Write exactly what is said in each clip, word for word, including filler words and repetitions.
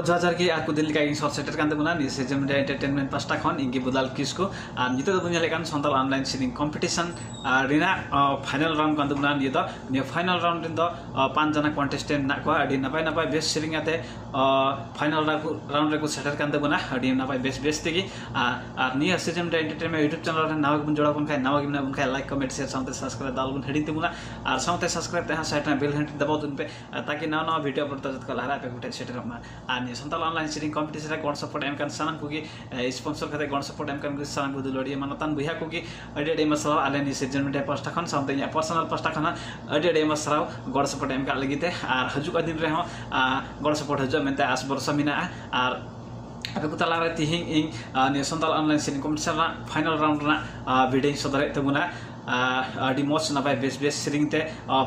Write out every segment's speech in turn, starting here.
ᱡᱚᱦᱟᱨ ᱜᱮ, ᱟᱨ ᱠᱚ ᱫᱤᱱ ᱞᱮᱠᱟ ᱤᱧ ᱥᱚᱦᱚᱨ ᱥᱮᱴᱮᱨ ᱠᱟᱱ ᱛᱟᱵᱚᱱᱟ ᱱᱤᱭᱟᱹ ᱥᱤᱨᱡᱚᱱ ᱢᱤᱰᱤᱭᱟ ᱮᱱᱴᱟᱨᱴᱮᱱᱢᱮᱱᱴ ᱯᱟᱥᱴᱟ ᱠᱷᱚᱱ᱾ ᱤᱧ ᱜᱮ ᱵᱩᱫᱟᱞ ᱠᱤᱥᱠᱩ᱾ ᱟᱨ ᱱᱤᱛᱚᱜ ᱫᱚᱵᱚᱱ ᱧᱮᱞᱮᱫ ᱠᱟᱱ ᱥᱟᱱᱛᱟᱲ ᱚᱱᱞᱟᱭᱤᱱ ᱥᱮᱨᱮᱧ ᱠᱚᱢᱯᱤᱴᱤᱥᱚᱱ ᱨᱮᱱᱟᱜ ᱯᱷᱟᱭᱱᱟᱞ ᱨᱟᱣᱩᱱᱰ ᱠᱟᱱ ᱛᱟᱵᱚᱱᱟ ᱱᱤᱭᱟᱹ ᱫᱚ᱾ ᱱᱤᱭᱟᱹ ᱯᱷᱟᱭᱱᱟᱞ ᱨᱟᱣᱩᱱᱰ ᱨᱮᱱ ᱫᱚ ᱯᱟᱸᱪ ᱡᱚᱱᱟ ᱠᱚᱱᱴᱮᱥᱴᱮᱱᱴ ᱢᱮᱱᱟᱜ ᱠᱚᱣᱟ᱾ ᱟᱹᱰᱤ ᱱᱟᱯᱟᱭ ᱱᱟᱯᱟᱭ ᱵᱮᱥ ᱥᱮᱨᱮᱧ ᱟᱛᱮ ᱯᱷᱟᱭᱱᱟᱞ ᱨᱟᱣᱩᱱᱰ ᱨᱮᱠᱚ ᱥᱮᱴᱮᱨ ᱠᱟᱱ ᱛᱟᱵᱚᱱᱟ ᱟᱹᱰᱤ ᱱᱟᱯᱟᱭ ᱵᱮᱥ ᱵᱮᱥ ᱛᱮᱜᱮ᱾ ᱟᱨ ᱱᱤᱭᱟᱹ Sirjon media entertainment YouTube channel ᱨᱮ ᱱᱟᱣᱟ ᱜᱮᱵᱚᱱ ᱡᱚᱲᱟᱣ ᱠᱟᱱ ᱠᱷᱟᱱ, ᱱᱟᱣᱟ ᱜᱮ ᱢᱮᱱᱟᱜ ᱵᱚᱱ ᱠᱷᱟᱱ, ᱞᱟᱭᱤᱠ, ᱠᱚᱢᱮᱱᱴ, ᱥᱮᱭᱟᱨ ᱥᱟᱶᱛᱮ ᱥᱟᱵᱥᱠᱨᱟᱭᱤᱵ ᱫᱚ ᱟᱞᱚᱵᱚᱱ ᱦᱤᱲᱤᱧ ᱛᱟᱵᱚᱱᱟ᱾ ᱟᱨ ᱥᱟᱶᱛᱮ ᱥᱟᱵᱥᱠᱨᱟᱭᱤᱵ ᱛᱮᱦᱚᱸ ᱥᱟᱭᱤᱰ ᱨᱮᱱᱟᱜ ᱵᱮᱞ ᱜᱷᱟᱱᱴᱤ ᱫᱟᱵᱟᱣ ᱛᱟᱵᱚᱱ ᱯᱮ, ᱛᱟᱠᱤ ᱱᱟᱣᱟ ᱱᱟᱣᱟ ᱵᱷᱤᱰᱤᱭᱳ ᱟᱯᱞᱳᱰ ᱛᱟᱞᱟ ᱡᱚᱛᱚ ᱠᱷᱚᱱ ᱞᱟᱦᱟ ᱨᱮ ᱟᱯᱮ ᱠᱚᱴᱷᱮᱱ ᱥᱮᱴᱮᱨᱚᱜ ᱢᱟ᱾ ᱟᱨ ᱱᱤᱭᱟᱹ ᱥᱟᱱᱛᱟᱲ ᱚᱱᱞᱟᱭᱤᱱ ᱥᱮᱨᱮᱧ ᱠᱚᱢᱯᱤᱴᱤᱥᱚᱱ ᱨᱮ ᱜᱚᱲ ᱥᱟᱯᱳᱨᱴ ᱮᱢ ᱠᱟᱱ ᱥᱟᱱᱟᱢ ᱠᱚᱜᱮ, ᱥᱯᱚᱱᱥᱚᱨ ᱠᱟᱛᱮ ᱜᱚᱲ ᱥᱟᱯᱳᱨᱴ ᱮᱢ ᱠᱟᱱ ᱠᱚ ᱥᱟᱱᱟᱢ ᱠᱚ ᱫᱩᱞᱟᱹᱲᱤᱭᱟᱹ ᱢᱟᱱᱚᱛᱟᱱ ᱵᱚᱭᱦᱟ ᱠᱚᱜᱮ ᱟᱹᱰᱤ ᱟᱹᱰᱤ ᱟᱭᱢᱟ ᱥᱟᱨᱦᱟᱣ᱾ ᱟᱞᱮ ᱱᱤᱭᱟᱹ ᱥᱤᱨᱡᱚᱱ ᱢᱤᱰᱤᱭᱟ ᱯᱟᱥᱴᱟ ᱠᱷᱚᱱ ᱥᱟᱶᱛᱮ ᱤᱧᱟᱹᱜ ᱯᱟᱨᱥᱚᱱᱟᱞ ᱯᱟᱥᱴᱟ ᱠᱷᱚᱱ ᱦᱚᱸ ᱟᱹᱰᱤ ᱟᱹᱰᱤ ᱟᱭᱢᱟ ᱥᱟᱨᱦᱟᱣ ᱜᱚᱲ ᱥᱟᱯᱳᱨᱴ ᱮᱢ ᱠᱟᱜ ᱞᱟᱹᱜᱤᱫ ᱛᱮ᱾ ᱟᱨ ᱦᱤᱡᱩᱜ ᱠᱟᱱ ᱫᱤᱱ ᱨᱮᱦᱚᱸ ᱜᱚᱲ ᱥᱟᱯᱳᱨᱴ ᱦᱤᱡᱩᱜᱼᱟ ᱢᱮᱱᱛᱮ ᱟᱥ ᱵᱷᱚᱨᱥᱟ ᱢᱮᱱᱟᱜᱼᱟ᱾ ᱟᱨ ᱟᱯᱮ ᱠᱚ ᱛᱟᱞᱟᱨᱮ ᱛᱤᱦᱤᱧ ᱤᱧ ᱱᱤᱭᱟᱹ ᱥᱟᱱᱛᱟᱲ ᱚᱱᱞᱟᱭᱤᱱ ᱥᱮᱨᱮᱧ ᱠᱚᱢᱯᱤᱴᱤᱥᱚᱱ ᱨᱮᱱᱟᱜ ᱯᱷᱟᱭᱱᱟᱞ ᱨᱟᱣᱩᱱᱰ ᱨᱮᱱᱟᱜ ᱵᱷᱤᱰᱤᱭᱳᱧ ᱥᱚᱫᱚᱨᱮᱫ ᱛᱟᱵᱚᱱᱟ᱾ ᱟᱹᱰᱤ ᱢᱚᱡᱽ ᱱᱟᱯᱟᱭ ᱵᱮᱥ ᱵᱮᱥ ᱥᱮᱨᱮᱧ ᱛᱮ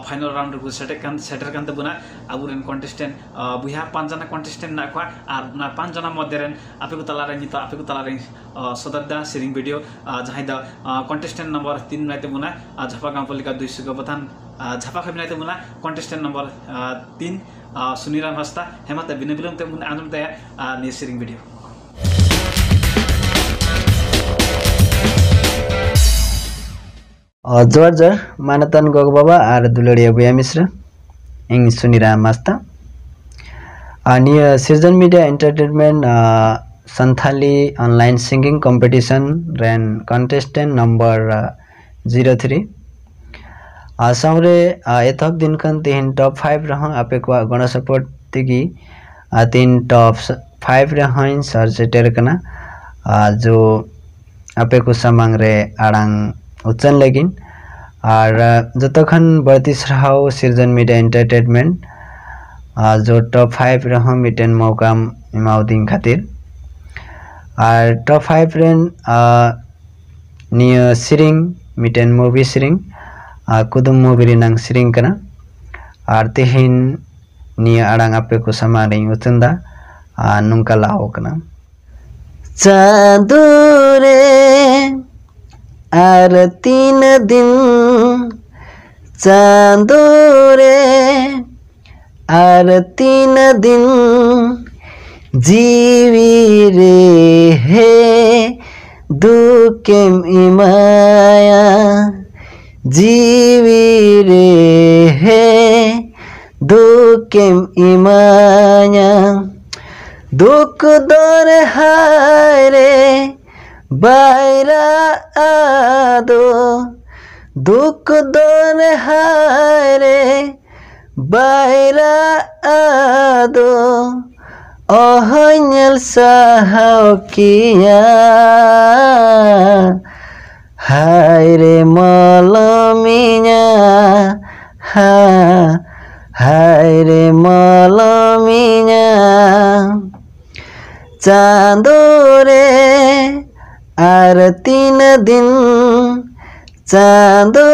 ᱯᱷᱟᱭᱱᱟᱞ ᱨᱟᱣᱩᱱᱰ ᱨᱮᱠᱚ ᱥᱮᱴᱮᱨ ᱠᱟᱱ ᱥᱮᱴᱮᱨ ᱠᱟᱱ ᱛᱟᱵᱚᱱᱟ ᱟᱵᱚᱨᱮᱱ ᱠᱚᱱᱴᱮᱥᱴᱮᱱᱴ ᱵᱚᱭᱦᱟ ᱯᱟᱸᱪ ᱡᱚᱱᱟ ᱠᱚᱱᱴᱮᱥᱴᱮᱱᱴ ᱢᱮᱱᱟᱜ ᱠᱚᱣᱟ᱾ ᱟᱨ ᱚᱱᱟ ᱯᱟᱸᱪ ᱡᱚᱱᱟ ᱢᱚᱫᱽᱫᱷᱮ ᱨᱮᱱ ᱟᱯᱮ ᱠᱚ ᱛᱟᱞᱟᱨᱮ ᱱᱤᱛᱚᱜ ᱟᱯᱮ ᱠᱚ ᱛᱟᱞᱟᱨᱮᱧ ᱥᱚᱫᱚᱨ ᱮᱫᱟ ᱥᱮᱨᱮᱧ ᱵᱷᱤᱰᱤᱭᱳ, ᱡᱟᱦᱟᱸᱭ ᱫᱚ ᱠᱚᱱᱴᱮᱥᱴᱮᱱᱴ ᱱᱚᱢᱵᱚᱨ ᱛᱤᱱ ᱢᱮᱱᱟᱭ ᱛᱟᱵᱚᱱᱟ ᱡᱷᱟᱯᱟ ᱜᱟᱶ ᱯᱟᱞᱤᱠᱟ ᱫᱩᱭ ᱥᱚ ᱜᱚᱵᱚᱛᱷᱟᱱ ᱡᱷᱟᱯᱟ ᱠᱷᱚᱱ ᱢᱮᱱᱟᱭ ᱛᱟᱵᱚᱱᱟ ᱠᱚᱱᱴᱮᱥᱴᱮᱱᱴ ᱱᱚᱢᱵᱚᱨ ᱛᱤᱱ ᱥᱩᱱᱤᱨᱟᱢ ᱦᱟᱸᱥᱫᱟ᱾ ᱦᱮᱢᱟᱛᱮ ᱵᱤᱱᱟᱹ ᱵᱤᱞᱚᱢ ᱛᱮ ᱵᱚᱱ ᱟᱸᱡᱚᱢ ᱛᱟᱭᱟ ᱱᱤᱭᱟᱹ ᱥᱮᱨᱮᱧ ᱵᱷᱤᱰᱤᱭᱳ᱾ ᱡᱚᱦᱟᱨ ᱡᱚᱦᱟᱨ ᱢᱟᱱᱚᱛᱟᱱ ᱜᱚᱜᱚ ᱵᱟᱵᱟ ᱟᱨ ᱫᱩᱞᱟᱹᱲᱤᱭᱟᱹ ᱵᱚᱭᱦᱟ ᱢᱤᱥᱨᱟ, ᱤᱧ ᱥᱩᱱᱤᱨᱟᱢ ᱦᱟᱸᱥᱫᱟ᱾ ᱟᱨ ᱱᱤᱭᱟᱹ Sirjon media entertainment Santali online singing competition ᱨᱮᱱ ᱠᱚᱱᱴᱮᱥᱴᱮᱱᱴ ᱱᱚᱢᱵᱚᱨ ᱡᱤᱨᱳ ᱛᱷᱨᱤ᱾ ᱟᱨ ᱥᱟᱶᱨᱮ ᱮᱛᱚᱦᱚᱵ ᱫᱤᱱ ᱠᱷᱚᱱ ᱛᱮᱦᱮᱧ ᱴᱚᱯ ᱯᱷᱟᱭᱤᱵᱷ ᱨᱮᱦᱚᱸ ᱟᱯᱮ ᱠᱚᱣᱟᱜ ᱜᱚᱲᱚ ᱥᱚᱯᱚᱦᱚᱫ ᱛᱮᱜᱮ ᱛᱮᱦᱮᱧ ᱴᱚᱯ ᱯᱷᱟᱭᱤᱵᱷ ᱨᱮᱦᱚᱸᱧ ᱥᱚᱦᱚᱨ ᱥᱮᱴᱮᱨ ᱠᱟᱱᱟ᱾ ᱟᱨ ᱡᱚ ᱟᱯᱮ ᱠᱚ ᱥᱟᱢᱟᱝ ᱨᱮ ᱟᱲᱟᱝ ᱩᱪᱷᱟᱹᱱ ᱞᱟᱹᱜᱤᱫ᱾ ᱟᱨ ᱡᱚᱛᱚ ᱠᱷᱚᱱ ᱵᱟᱹᱲᱛᱤ ᱥᱟᱨᱦᱟᱣ ᱥᱤᱨᱡᱚᱱ ᱢᱤᱰᱤᱭᱟ ᱮᱱᱴᱟᱨᱴᱮᱱᱢᱮᱱᱴ, ᱟᱨ ᱡᱚ ᱴᱚᱯ ᱯᱷᱟᱭᱤᱵᱷ ᱨᱮᱦᱚᱸ ᱢᱤᱫᱴᱮᱱ ᱢᱚᱣᱠᱟᱢ ᱮᱢᱟᱣᱫᱤᱧ ᱠᱷᱟᱹᱛᱤᱨ᱾ ᱟᱨ ᱴᱚᱯ ᱯᱷᱟᱭᱤᱵᱷ ᱨᱮᱱ ᱱᱤᱭᱟᱹ ᱥᱮᱨᱮᱧ ᱢᱤᱫᱴᱮᱱ ᱢᱩᱵᱷᱤ ᱥᱮᱨᱮᱧ, ᱠᱩᱫᱩᱢ ᱢᱩᱵᱷᱤ ᱨᱮᱱᱟᱝ ᱥᱮᱨᱮᱧ ᱠᱟᱱᱟ᱾ ᱟᱨ ᱛᱮᱦᱮᱧ ᱱᱤᱭᱟᱹ ᱟᱲᱟᱝ ᱟᱯᱮ ᱠᱚ ᱥᱟᱢᱟᱝ ᱨᱤᱧ ᱩᱪᱷᱟᱹᱱ ᱮᱫᱟ᱾ ᱟᱨ ᱱᱚᱝᱠᱟ ᱞᱟᱦᱟᱣ ᱠᱟᱱᱟ᱾ ᱪᱟᱸᱫᱚ ᱨᱮ ᱟᱨ ᱛᱤᱱᱟᱹᱜ ᱫᱤᱱ, ᱪᱟᱸᱫᱚ ᱨᱮ ᱟᱨ ᱛᱤᱱᱟᱹᱜ ᱫᱤᱱ, ᱡᱤᱣᱤ ᱨᱮ ᱦᱮ ᱫᱩᱠᱮᱢ ᱮᱢᱟᱭᱟ, ᱡᱤᱣᱤ ᱨᱮ ᱦᱮ ᱫᱩᱠᱮᱢ ᱮᱢᱟᱭᱟ᱾ ᱫᱩᱠ ᱫᱚᱨᱮ ᱦᱟᱭ ᱨᱮ ᱵᱟᱭ ᱨᱟᱜ ᱟᱫᱚ, ᱫᱩᱠ ᱫᱚᱨᱮ ᱦᱟᱭ ᱨᱮ ᱵᱟᱭ ᱨᱟᱜ ᱟᱫᱚ, ᱚᱦᱚᱧ ᱧᱮᱞ ᱥᱟᱦᱟᱣ ᱠᱮᱭᱟ᱾ ᱦᱟᱭ ᱨᱮ ᱢᱚᱞᱚᱢᱤᱧᱟ, ᱦᱟ, ᱦᱟᱭ ᱨᱮ ᱢᱚᱞᱚᱢᱤᱧᱟ᱾ ᱪᱟᱸᱫᱚ ᱨᱮ ᱟᱨ ᱛᱤᱱᱟᱹᱜ ᱫᱤᱱ, ᱪᱟᱸᱫᱚ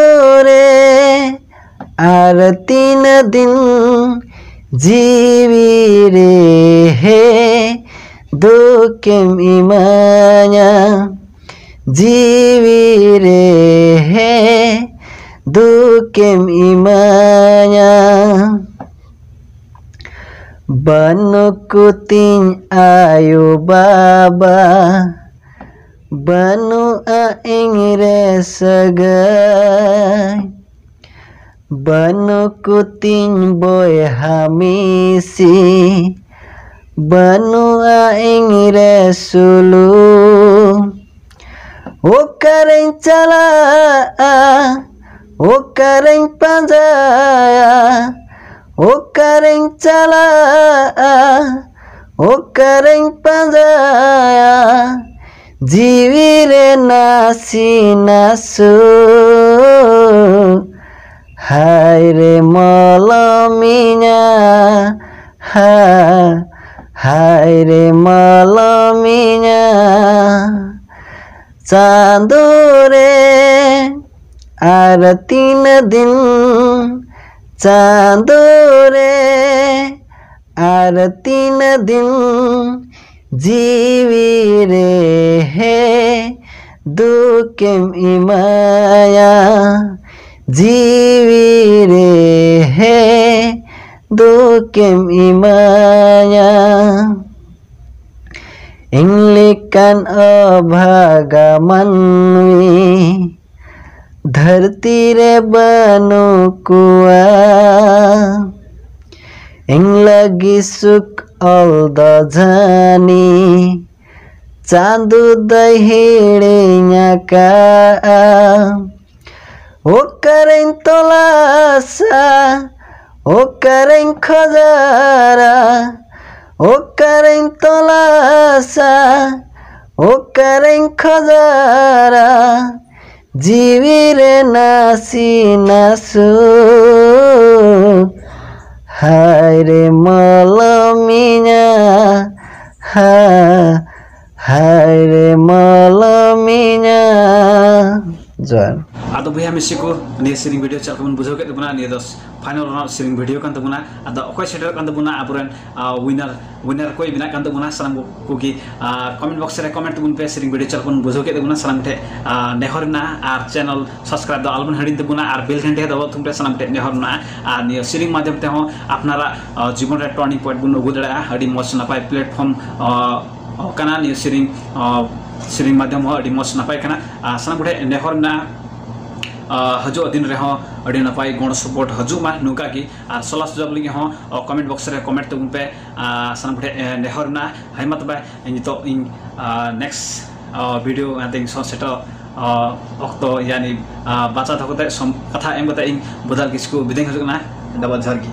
ᱨᱮ ᱟᱨ ᱛᱤᱱᱟᱹᱜ ᱫᱤᱱ, ᱡᱤᱣᱤ ᱨᱮ ᱦᱮ ᱫᱩᱠᱮᱢ ᱮᱢᱟᱧᱟ, ᱡᱤᱣᱤ ᱨᱮ ᱦᱮ ᱫᱩᱠᱮᱢ ᱮᱢᱟᱧᱟ᱾ ᱵᱟᱹᱱᱩᱜ ᱠᱚᱛᱤᱧ ᱟᱭᱳ ᱵᱟᱵᱟ, ᱵᱟᱹᱱᱩᱜᱼᱟ ᱤᱧ ᱨᱮ ᱥᱟᱹᱜᱟᱹᱭ᱾ ᱵᱟᱹᱱᱩᱜ ᱠᱚᱛᱤᱧ ᱵᱚᱭᱦᱟ ᱢᱤᱥᱤ, ᱵᱟᱹᱱᱩᱜᱼᱟ ᱤᱧ ᱨᱮ ᱥᱩᱞᱩ᱾ ᱚᱠᱟᱨᱮᱧ ᱪᱟᱞᱟᱜᱼᱟ, ᱚᱠᱟᱨᱮᱧ ᱯᱟᱸᱡᱟᱭᱟ, ᱚᱠᱟᱨᱮᱧ ᱪᱟᱞᱟᱜᱼᱟ, ᱚᱠᱟᱨᱮᱧ ᱯᱟᱸᱡᱟᱭᱟ, ᱡᱤᱣᱤ ᱨᱮ ᱱᱟᱥᱮ ᱱᱟᱥᱩ᱾ ᱦᱟᱭ ᱨᱮ ᱢᱚᱞᱚᱢᱤᱧᱟ, ᱦᱟ, ᱦᱟᱭ ᱨᱮ ᱢᱚᱞᱚᱢᱤᱧᱟ᱾ ᱪᱟᱸᱫᱚ ᱨᱮ ᱟᱨ ᱛᱤᱱᱟᱹᱜ ᱫᱤᱱ, ᱪᱟᱸᱫᱚ ᱨᱮ ᱟᱨ ᱛᱤᱱᱟᱹᱜ ᱫᱤᱱ, ᱡᱤᱣᱤ ᱨᱮ ᱦᱮ ᱫᱩᱠᱮᱢ ᱮᱢᱟᱭᱟ, ᱡᱤᱣᱤ ᱨᱮ ᱦᱮ ᱫᱩᱠᱮᱢ ᱮᱢᱟᱭᱟ᱾ ᱤᱧ ᱞᱮᱠᱟᱱ ᱚᱵᱷᱟᱜᱟ ᱢᱟᱹᱱᱢᱤ ᱫᱷᱟᱹᱨᱛᱤ ᱨᱮ ᱵᱟᱹᱱᱩᱜ ᱠᱚᱣᱟ᱾ ᱤᱧ ᱞᱟᱹᱜᱤᱫ ᱥᱩᱠ ᱚᱞ ᱫᱚ ᱡᱟᱹᱱᱤ ᱪᱟᱸᱫᱚ ᱫᱚᱭ ᱦᱤᱲᱤᱧ ᱟᱠᱟᱜᱼᱟ᱾ ᱚᱠᱟᱨᱮᱧ ᱛᱚᱞᱟᱥᱟ, ᱚᱠᱟᱨᱮᱧ ᱠᱷᱚᱡᱟᱨᱟ, ᱚᱠᱟᱨᱮᱧ ᱛᱚᱞᱟᱥᱟ, ᱚᱠᱟᱨᱮᱧ ᱠᱷᱚᱡᱟᱨᱟ, ᱡᱤᱣᱤ ᱨᱮ ᱱᱟᱥᱮ ᱱᱟᱥᱩ᱾ ᱦᱟᱭ ᱨᱮ ᱢᱚᱞᱚᱢᱤᱧᱟ, ᱦᱟ, ᱦᱟᱭ ᱨᱮ ᱢᱚᱞᱚᱢᱤᱧᱟ᱾ ᱡᱚᱦᱟᱨ᱾ ᱟᱫᱚ ᱵᱚᱭᱦᱟ ᱢᱤᱥᱤ ᱠᱚ, ᱱᱤᱭᱟᱹ ᱥᱮᱨᱮᱧ ᱵᱷᱤᱰᱤᱭᱳ ᱪᱮᱫ ᱞᱮᱠᱟ ᱵᱚᱱ ᱵᱩᱡᱷᱟᱹᱣ ᱠᱮᱫ ᱛᱟᱵᱚᱱᱟ? ᱱᱤᱭᱟᱹ ᱫᱚ ᱯᱷᱟᱭᱱᱟᱞ ᱨᱟᱣᱩᱱᱰ ᱥᱮᱨᱮᱧ ᱵᱷᱤᱰᱤᱭᱳ ᱠᱟᱱ ᱛᱟᱵᱚᱱᱟ᱾ ᱟᱫᱚ ᱚᱠᱚᱭ ᱥᱮᱴᱮᱨᱚᱜ ᱠᱟᱱ ᱛᱟᱵᱚᱱᱟ ᱟᱵᱚᱨᱮᱱ ᱣᱤᱱᱟᱨ, ᱣᱤᱱᱟᱨ ᱠᱚᱭ ᱵᱮᱱᱟᱜ ᱠᱟᱱ ᱛᱟᱵᱚᱱᱟ, ᱥᱟᱱᱟᱢ ᱠᱚᱜᱮ ᱠᱚᱢᱮᱱᱴ ᱵᱚᱠᱥ ᱨᱮ ᱠᱚᱢᱮᱱᱴ ᱛᱟᱵᱚᱱ ᱯᱮ᱾ ᱥᱮᱨᱮᱧ ᱵᱷᱤᱰᱤᱭᱳ ᱪᱮᱫ ᱞᱮᱠᱟ ᱵᱚᱱ ᱵᱩᱡᱷᱟᱹᱣ ᱠᱮᱫ ᱛᱟᱵᱚᱱᱟ, ᱥᱟᱱᱟᱢ ᱴᱷᱮᱱ ᱱᱮᱦᱚᱨ ᱢᱮᱱᱟᱜᱼᱟ᱾ ᱟᱨ ᱪᱮᱱᱮᱞ ᱥᱟᱵᱥᱠᱨᱟᱭᱤᱵ ᱫᱚ ᱟᱞᱚᱵᱚᱱ ᱦᱤᱲᱤᱧ ᱛᱟᱵᱚᱱᱟ, ᱟᱨ ᱵᱮᱞ ᱜᱷᱟᱱᱴᱤ ᱫᱚ ᱵᱟᱵᱚᱱ ᱛᱷᱩᱢ ᱨᱮ, ᱥᱟᱱᱟᱢ ᱴᱷᱮᱱ ᱱᱮᱦᱚᱨ ᱢᱮᱱᱟᱜᱼᱟ᱾ ᱟᱨ ᱱᱤᱭᱟᱹ ᱥᱮᱨᱮᱧ ᱢᱟᱫᱽᱫᱷᱚᱢ ᱛᱮᱦᱚᱸ ᱟᱯᱱᱟᱨᱟᱜ ᱡᱤᱵᱚᱱ ᱨᱮ ᱴᱟᱨᱱᱤᱝ ᱯᱚᱭᱮᱱᱴ ᱵᱚᱱ ᱟᱹᱜᱩ ᱫᱟᱲᱮᱭᱟᱜᱼᱟ᱾ ᱟᱹᱰᱤ ᱢᱚᱡᱽ ᱱᱟᱯᱟᱭ ᱯᱞᱟᱴᱯᱷᱚᱨᱢ ᱠᱟᱱᱟ ᱱᱤᱭᱟᱹ ᱥᱮᱨᱮᱧ, ᱥᱮᱨᱮᱧ ᱢᱟᱫᱽᱫᱷᱚᱢ ᱦᱚᱸ ᱟᱹᱰᱤ ᱢᱚᱡᱽ ᱱᱟᱯᱟᱭ ᱠᱟᱱᱟ᱾ ᱟᱨ ᱥᱟᱱᱟᱢ ᱠᱚᱴᱷᱮᱱ ᱱᱮᱦᱚᱨ ᱢᱮᱱᱟᱜᱼᱟ, ᱦᱤᱡᱩᱜ ᱫᱤᱱ ᱨᱮᱦᱚᱸ ᱟᱹᱰᱤ ᱱᱟᱯᱟᱭ ᱜᱚᱲᱚ ᱥᱚᱯᱚᱦᱚᱫ ᱦᱤᱡᱩᱜ ᱢᱟ ᱱᱚᱝᱠᱟ ᱜᱮ᱾ ᱟᱨ ᱥᱚᱞᱦᱟ ᱥᱩᱡᱷᱟᱹᱣ ᱞᱟᱹᱜᱤᱫ ᱦᱚᱸ ᱠᱚᱢᱮᱱᱴ ᱵᱚᱠᱥ ᱨᱮ ᱠᱚᱢᱮᱱᱴ ᱛᱟᱵᱚᱱ ᱯᱮ᱾ ᱥᱟᱱᱟᱢ ᱠᱚᱴᱷᱮᱱ ᱱᱮᱦᱚᱨ ᱢᱮᱱᱟᱜᱼᱟ᱾ ᱦᱮᱸ ᱢᱟ ᱛᱚᱵᱮ ᱱᱤᱛᱚᱜ ᱤᱧ ᱱᱮᱠᱥᱴ ᱵᱷᱤᱰᱤᱭᱳ ᱮᱱᱛᱮ ᱤᱧ ᱥᱚ ᱥᱮᱴᱮᱨ ᱚᱠᱛᱚ ᱭᱟᱱᱤ ᱵᱟᱪᱟ ᱫᱚᱦᱚ ᱠᱟᱛᱮ ᱠᱟᱛᱷᱟ ᱮᱢ ᱠᱟᱛᱮ ᱤᱧ ᱵᱚᱫᱟᱞ ᱠᱤᱥᱠᱩ ᱵᱤᱫᱟᱹᱧ ᱦᱤᱡᱩᱜ ᱠᱟᱱᱟ᱾ ᱰᱟᱵᱟ ᱡᱚᱦᱟᱨ ᱜᱮ᱾